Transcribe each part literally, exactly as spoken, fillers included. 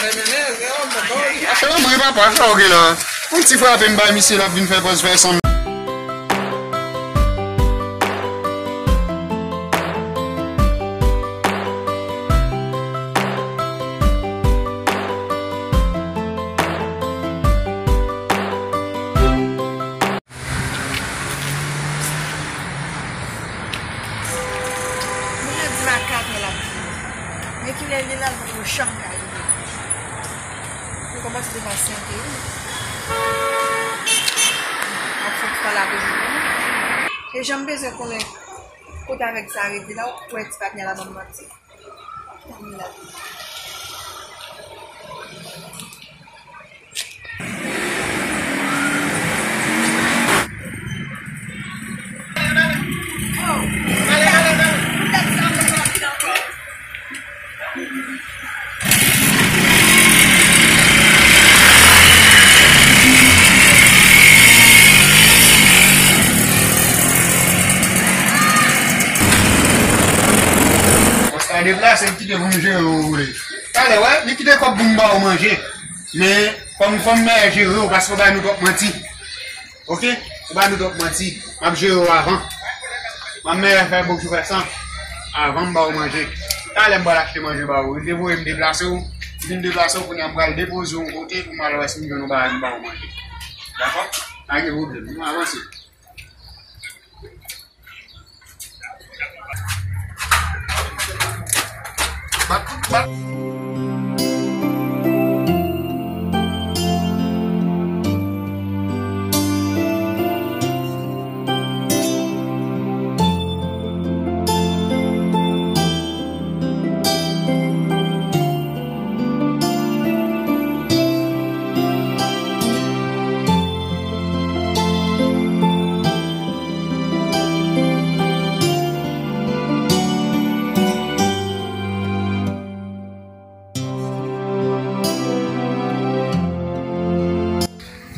Achte lanmò e papa, sa w gen la? Yon ti frape m bay misye, l ap vin fè pòz fè san. Moun nan di m a katrè l ap vini. Men kilè li la, mwen pa janm ka rive. Mwen kòmanse depase anpil. Ap fè fwa la toujou. E jan m bezwen konnen kote avèg sa rete la, ou kwè ti pa byen la ban m manti. Pòs la deplase, m kite pou m jere w, ou vle. Talè, wè, li kite kòb pou m ba w manje. Men, fò m, fò m mèyè jere w, paske w bay nou twòp manti. Oke? Ou bay nou twòp manti. M ap jere w avan. M ap mèyè fè bonjou fè san. Avan m ba w manje. Talè m pral achte manje ba w. Ou te voye m deplase w. M vin deplase w, kounye a m pral depoze w yon kote pou m al wè si m jwenn yon bagay m ba w manje. Dakò? Pa gen pwoblèm. Nou avanse.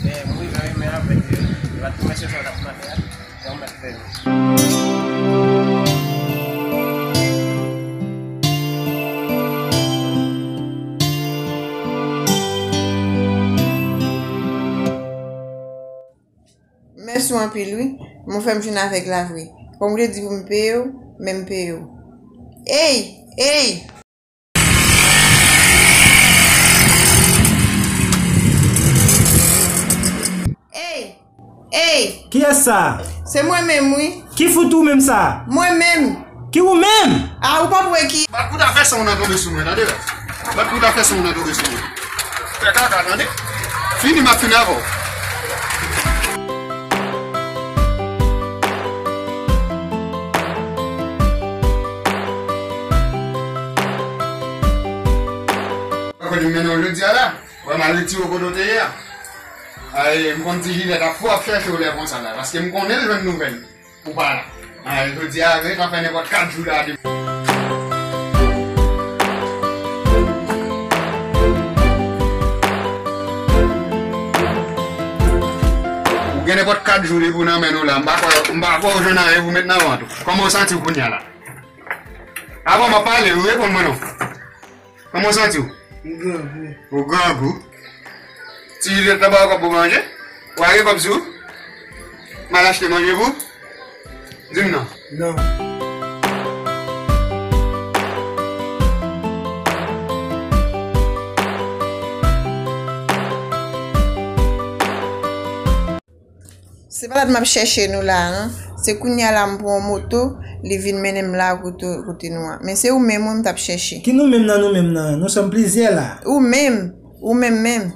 Men, mwen rive renmen avèk yo. Yo pa t konn mesye sa yo t ap mande a. Yon mèt fè yo. Mèsi w anpil, wi. Mwen fè m jwenn avèg la vre. Kòm w te di pou m peye w, men m peye w. Ey! Ey! Ey! Ey! Kiyès sa? Se mwen menm, wi. Ki fout ou menm sa? Mwen menm. Ki ou menm? A, ou p ap wè ki. Bat kout a fè san w nan tonbe sou mwen, tande la. Bat kout a fè san w nan tonbe sou mwen. Fè kaka, tande. Fini, m ap fini avè w. Kote m mennen w jodi a la? Wè, m al retire w kote w te ye a. Ay, m konn ti Jilèt ap fou ap chèche w lè konsa la, paske m konnen l jwenn nouvèl ou pa la. Ay, jodi a, ret an fè nenpòt kat jou la de. Ou gen nenpòt kat jou depi w nan men nou la. M pa kwè, m pa kwè w jwenn anyen pou met nan vant ou. Kòman w santi w kounye a la? Avan m ap pale, ou reponn mwen non. Kòman w santi w? M grangou. Ou grangou? Ti Jilèt la ba w kòb pou manje? Ou pa gen kòb sou ou? M al achte manje pou ou? Di m non. Non. Se pa la m ap chèche nou la, non. Se kounye a la m pran yon moto, li vin mennen m la kote, kote nou an. Men se ou menm wi m t ap chèche. Ki nou menm nan nou menm nan? Nou sòm plizyè la. Ou menm, ou menm menm.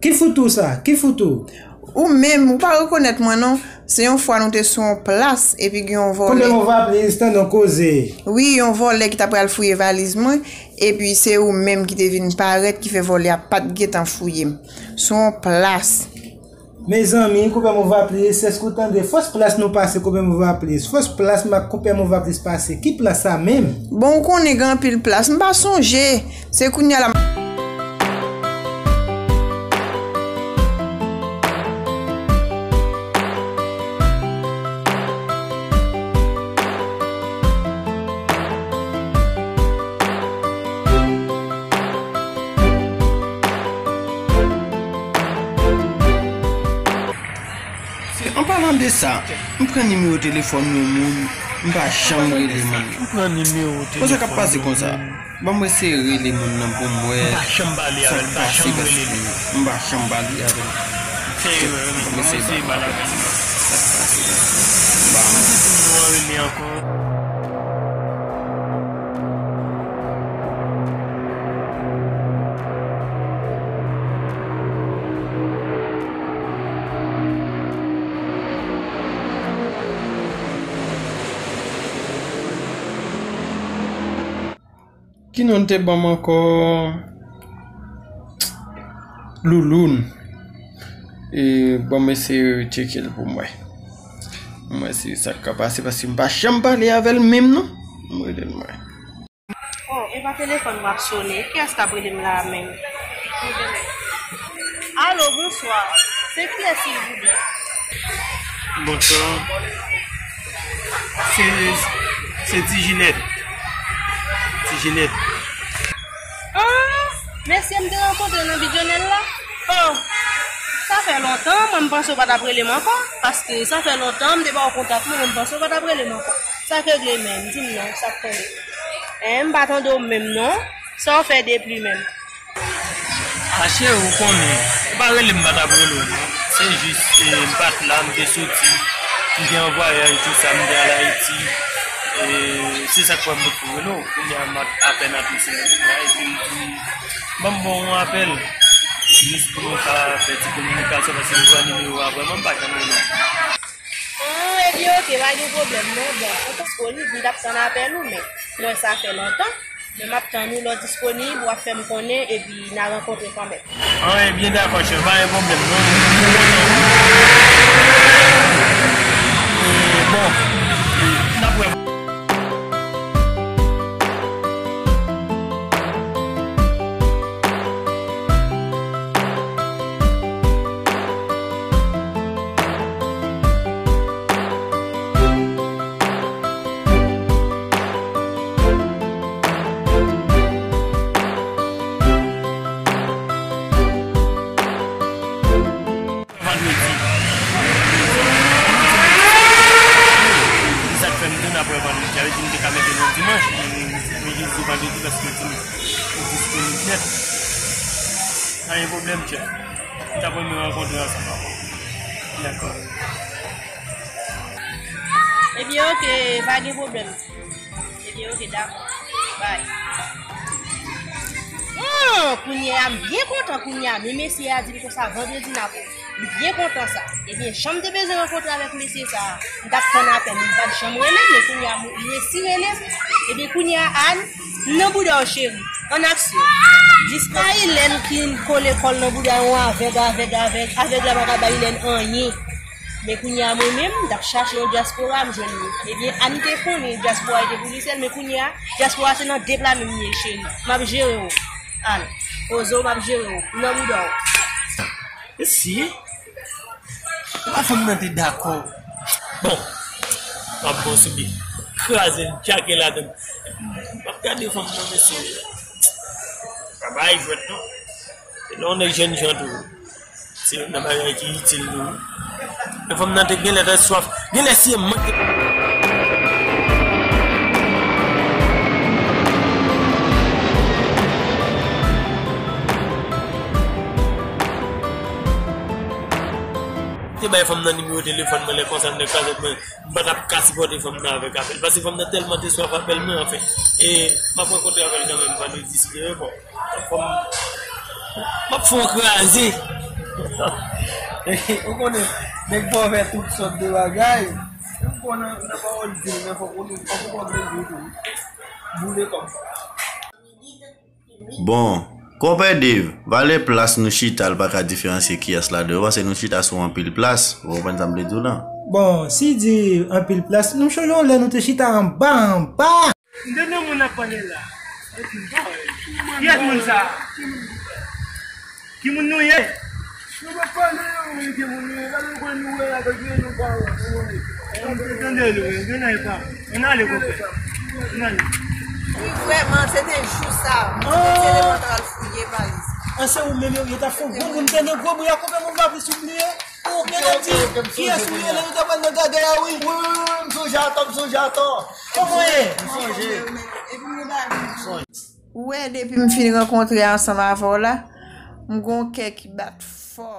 Ki fout ou sa? Ki fout ou? Ou menm, ou pa rekonèt mwen non. Se yon fwa nou te sou yon plas, epi gen yon vòlè. Konbyen mou va plis, tande yon koze. Wi, yon vòlè ki ta pral fouye valiz mwen, epi se ou menm ki te vin parèt, ki fè vòlè a pa t gentan fouye m. Sou yon plas. Mezanmi, konpè mou va plis, èske ou tande? Fòs plas nou pase, konpè mou va plis. Fòs plas m ak konpè mou va plis pase. Ki plas sa menm? Bon, ou konnen gen anpil plas. M pa sonje. Se kounye a la. De sa, m pran nimewo telefòn yon moun, m pa janm rele moun nan. M pran nimewo telefòn yon moun. Bon, sa k ap pase konsa? Ban m eseye rele moun nan pou m wè sa k pase, paske m pa janm pale avè l. Ban m eseye pale avè l. Sa k pase konsa? M pa... Ki non l te ban m ankò? Louloun. E, ban m eseye tcheke l pou m wè. M wè si sa k ka pase, paske m pa janm pale avè l menm, non. M rele l, m wè. Oh, e pa telefòn m ap sone. Kiyès k ap rele m la a menm? Alo, bonswa. Se kiyès, silvouplè? Bonswa. Se, se Ti Jinèt. Ti Jinèt. Ah, mesye m te rankontre nan Bidjonèl la. Oh, sa fè lontan, mwen m panse w pa t ap rele m ankò. Paske sa fè lontan, m te ba w kontak mwen, mwen m panse w pa t ap rele m ankò. Sa k regle menm? Di m non, sa k fè? Hein, m pa tande w menm non. Sa w fè depi menm? A cheri, ou konnen, ou pa rele m, m pa t ap rele w non. Se jis, e, m pa t la, m te soti. M te an vwayaj, tou sa, m te al Ayiti. E, se sa k fè m te tou rele w. Kounye a, m ap apèn ap eseye la, epi m di, ban m ba w yon apèl. Jis pou nou ka fè ti kominikasyon, paske m pran nimewo a, vrèman, m pa janm rele w. Ah, ebyen, oke, pa gen pwoblèm, non. Bon, ou disponib, m t ap tann apèl ou, men mwen, sa fè lontan. Men m ap tann ou, lè w disponib, w ap fè m konnen, epi n a rankontre kanmenm. Ah, ebyen, dakò, chè, pa gen pwoblèm, non. E, bon, n ap wè. Vandredi. Se sa k fè m di n ap wè vandredi. Sa vle di m te ka mete l yon dimanch, men, men jodi vandredi paske m di m ou disponib nèt. Pa gen pwoblèm, chè. M t ap renmen rankontre ansanm avè w. Dakò. Ebyen, oke, pa gen pwoblèm. Ebyen, oke, dakò. Bay. Oh, kounye a, m byen kontan kounye a. Men mesye a di m konsa, vandredi n ap wè. M byen kontan sa. Ebyen, jan m te bezwen rankontre avèk mesye sa a, m t ap tann apèl, m pa t janm rele m, men kounye a, m resi rele m. Ebyen, kounye a, Ann, m nan bouda w, cheri. Ann aksyon. Jiska Ilèn ki kole kò l nan bouda yon avèg, avèg, avèg. Avèg la pa ka bay Ilèn anyen. Men kounye a, mwen menm, m t ap chache yon dyaspora, m jwenn li. Ebyen, Ann te konnen dyaspora te pou li sèl, men kounye a, dyaspora se nan de pla menm li ye, cheri. M ap jere w, Ann. Poze w, m ap jere w. M nan bouda w. Esi, ou pa fanm nan te dakò. Bon, m ap bon sou li. Kraze l, djake ladan l. M ap gade fanm nan, mesye. Pa bay jwèt, non. E lè w nèg jènjan tou. Se youn nan bagay ki itil nou. Men fanm nan te genlè te swaf. Genlè si e manke. Te bay fanm nan nimewo telefòn mwen lè konsa m te kraze mwen. M pa t ap ka sipòte fanm nan avèk apèl. Paske fanm nan tèlman te swaf apèl mwen, anfen. E m ap rankontre avè l kanmenm vandredi, si Dye vle, bon. Fò m, m ap fè w kraze. Ou konnen, nèg fò fè tout sòt de bagay. Ou konnen, nan pawòl di l, men fòk ou, fòk ou konn di l tou. Boule kòb. Bon, konpè Dave, valè plas nou chita, l pa ka diferansye kiyès ladan yo, paske nou chita sou anpil plas. Ou konprann sa m vle di w lan? Bon, si di anpil plas, nou chonje yon lè nou te chita anba, anba. M tande moun ap pale la. Kiyès moun sa a? Ki moun nou ye? Nou pa pale, non, men ki moun nou ye. Gade nou konn nou wè la, gade nou pa wè, nou wè. M te tande l, wi. Gen nan e pa. Ann ale, konpè. Ann ale. Wi, vrèman, se te jou sa. Mwen te leve, mwen t al fouye valiz. An, se ou menm yo ye, t ap fè yon gwo moun tande gwo bri a, konpè, moun pa plis oubliye. Ok, Kiyès ou ye? Lè nou t ap pran nan gagay a, wi. Wi, wi, wi, m sonje atò, m sonje atò. Kòman ye? M sonje. Ou wè, depi m fin rankontre ansanm avè w la, m gon kè ki bat fò.